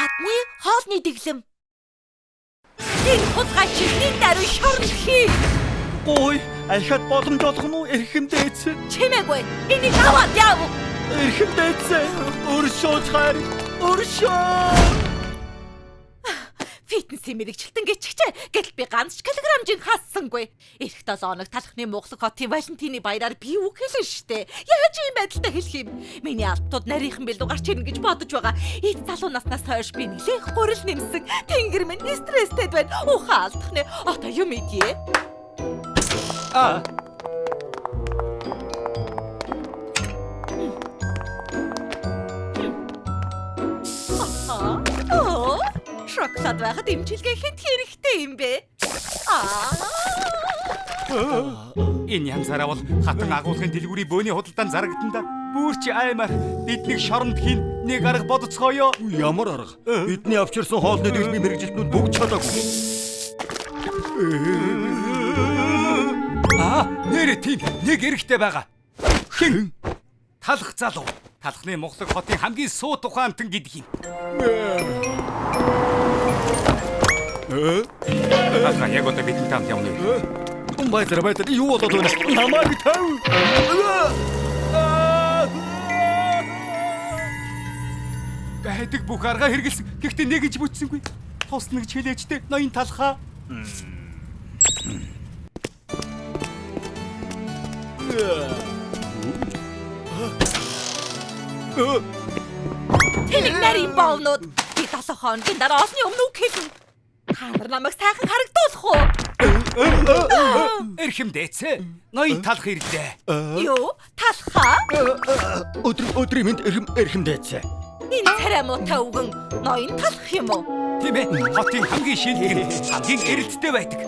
Гадны хоолны дэглэм. Энэ хулгай чихний даруй шорон хий. Гой, ахиад боломж олгоно уу эрхэм дээдс? Чимээгүй. Энийг аваад яв. Эрхэм дээдс, өршөөж хайр, өршөө. Фитнесийн мэрэгчлэн гिचгчээ. Гэтэл би ганц ч килограммжийг хаассангүй. Ирэх 7 хоног талхны мухлаг хотын Валентины баяраар би үг хэлнэ штэ. Яаж ийм байдалтай хэлэх юм? Миний албатууд нарийнхан бэлдүү гарч ирнэ гэж бодож байгаа. Эд залуу наснаас хойш би нэлээх гурил нэмсэн. Тэнгэр минь стресстэй байна. Ухаан алдах нэ. Одоо юм идье. А, Аа. Оо. Шоколад байхад имчилгээ хэд хэрэгтэй юм бэ? Аа. Энэ янзаараа бол хатан агуулгын дэлгүүрийн бөөний худалдаанд зарагдан да. Бүрч аймаар биднийг шоронд хийн нэг арга бодцгооё. Ямар арга? Бидний авчирсан хоолны дэглэмийн мэргэжилтнүүд бүгд чадаагүй. Аа, нэрээ тийм нэг эрэгтэй байгаа. Хэн? Талх залуу. Талхны Мухлаг хотын хамгийн суу тухаантан гэдэг юм. Талха яг одоо бидэнтэй хамт явна юу? Баясар баясар юу болоод байна? Намайг тав. Байдаг бүх аргаа хэрэгэлсэн. Гэхдээ нэг ч бүтсэнгүй. Тусна гэж хэлээчтэй ноён талхаа. Тэнэг нарийн боовнууд би 7 хоногийн дараа олны өмнө үг хэлнэ. Та нар намайг сайхан харагдуулах уу? Эрхэм дээцээ. Ноён талх ирлээ. Юу? Талхаа? Өдөр өдрийн мэнд эрхэм эрхэм дээдсэ. Энэ царай муутай үгэн ноён талах юм уу? Тийм ээ. Хотын хамгийн шинэлэг нь хамгийн эрэлттэй байдаг.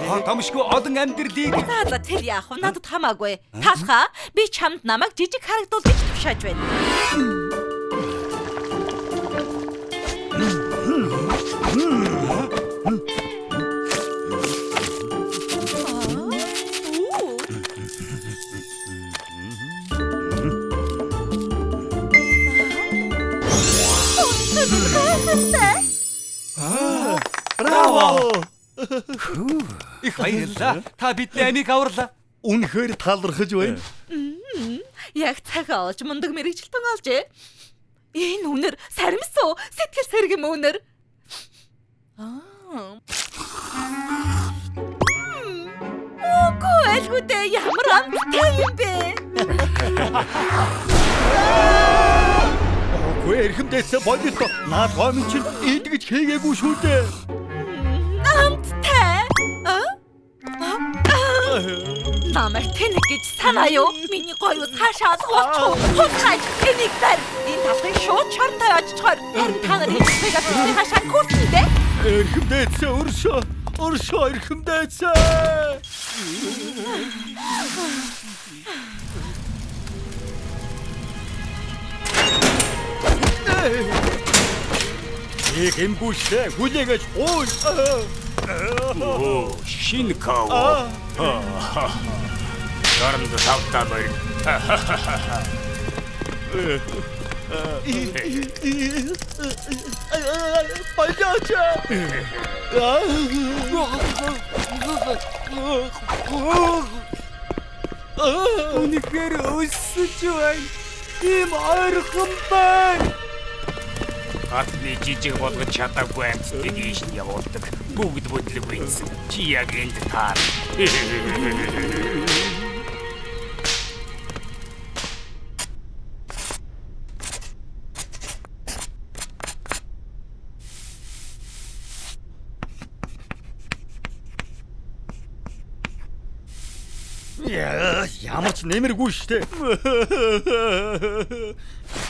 Хот томшгүй олон амьдралыг За за тэр яах вэ? Надад хамаагүй. Талхаа би чамд намайг жижиг харагдуул гэж тушааж байна. Аа, үү. Гайхалтай. Браво! Их баярлалаа. Та бидний амийг аварлаа. Үнэхээр талархаж байна. Яг цагаа олж мундаг мэрэгжилтэн олжээ. Энэ үнэр саримсуу сэтгэл сэргэм үнэр. Аа. Үгүй айлгүйдээ ямар амттай юм бэ? Үгүй эрхэм дээдсэ болито. Наад гомн чинь идэгч хийгээгүй шүү дээ. Амттай. Аа? Намайг тэнэг гэж санаа юу? Миний гоё ус хаашаа алгуулчих уу? Хулгайч энийг барь. Энэ талхыг шууд шортой очичхоор. Харин та нар хэлцгийг авчихныхаа шанхуулсан дээ. Эрхэм дээдсэ өршөө. Өршөө эрхэм дээдсэ. Их юмгүй шээ. Хүлээгэж ой. Оо, шинэ као. Шоронд тавтаа морь. Болооч. Үнэхээр өсөж байна. Ийм ойрхон байна. Хатны жижиг болгож чадаагүй амьтдыг ийш нь явуулдаг. Бүгд бүтлэг үйнсэн. Чи яг энд таар. Яа, ямар ч нэмэргүй штэ.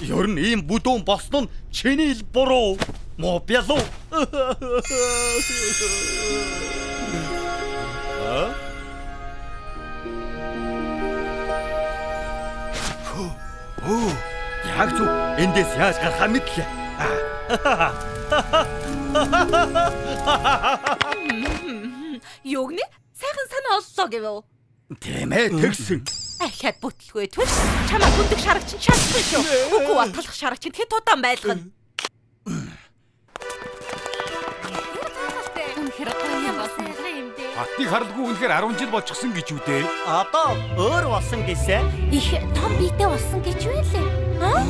Ер нь ийм бүдүүн болсон нь чиний л буруу. Муу бялуу. А? Оо, яг зүг эндээс яаж гарахаа мэдлээ. Юу гэнэ? Сайхан санаа оллоо гэв үү? Тийм ээ, тэгсэн. Ахиад бүтлгүй түл чамаа хүндэх шараг чинь чадсан шүү. Үгүй ба талах шараг чинь хэд удаан байлгана. Үнэхээр гоё юм болсон юм дээ. Хатныг харлгүй үнэхээр 10 жил болчихсон гэж үү дээ. Одоо өөр болсон гэсэн. Их том биетэй болсон гэж байлээ. Аа?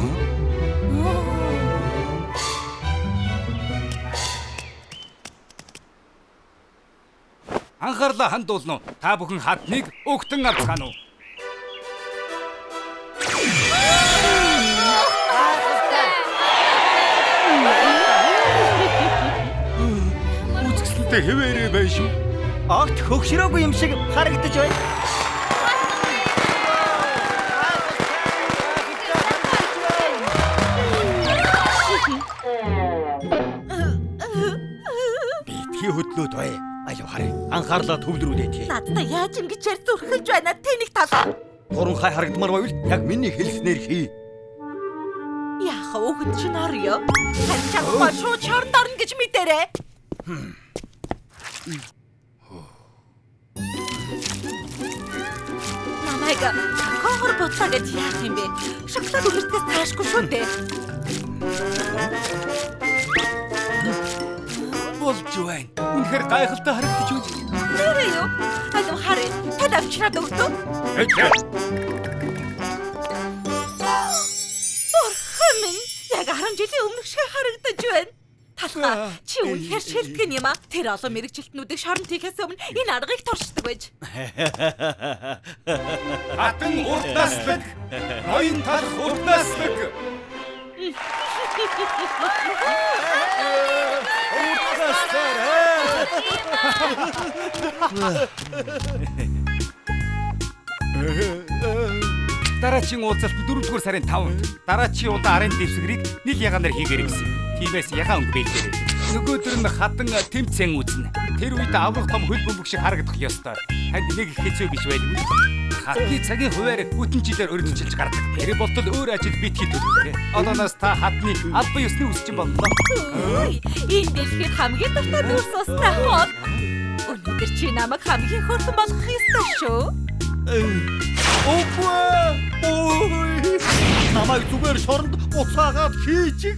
Анхаарлаа хандуулна уу? Та бүхэн хатныг өгтөн авцгаана уу? Үзэсгэлэнтэй хэвээрээ байна шүү. Огт хөгшрөөгүй юм шиг харагдаж байна. Битгий хөдлөөд бай. Аюу харъя. Анхаарлаа төвлөрүүлээ тий. Надтай яаж ингэж яар зүрхэлж байна тэнэг талаа. Туранхай харагдмаар байвал яг миний хэлснээр хий. Яах вэ үхэнд чинь орё. Харин чадахгүй шууд шоронд орно гэж мэдэрэй. Намайг какаогоор будлаа гэж яах юм бэ? Шоколад үмэртгээс цаашгүй шүү дээ. Болж байна. Үнэхээр гайхалтай харагдаж байна. Нэрээ юу? Алив харъя. Танд авчираад өгдөө. Бурхан минь, яг 10 жилийн өмнөх шиг харагдаж байна. Талхаа, чи үнэхээр шилтгэн юм а? Тэр олон мэрэгжилтнүүдийг шоронд хийхээс өмнө энэ аргыг туршдаг байж. Хатан урт наслаг. Ноён талх урт наслаг. Урт наслаг. Дараачийн уулзалт 4-р сарын 5-нд. Дараачийн удаа арын дэвсгэрийг нийл ягаанаар хийгээрэй гэсэн. Тиймээс ягаан өнгө бэлдээрэй. Нөгөөдөр нь хатан тэмцээн үзнэ. Тэр үед аврах том хөл бөмбөг шиг харагдах ёстой. Танд нэг их хэцүү биш байлгүй. Хатны цагийн хуваар бүтэн жилээр өргөжлөж гардаг. Тэр болтол өөр ажил битгий төлөвлөрэй. Одооноос та хатны албан ёсны үсчин боллоо. Энэ дэлхийд хамгийн дуртай дүрс устай хол. Өнөөдөр чи намайг хамгийн хөөрхөн болгох ёстой шүү. Үгүй. Ой. Намайг зүгээр шоронд буцаагаад хийчих.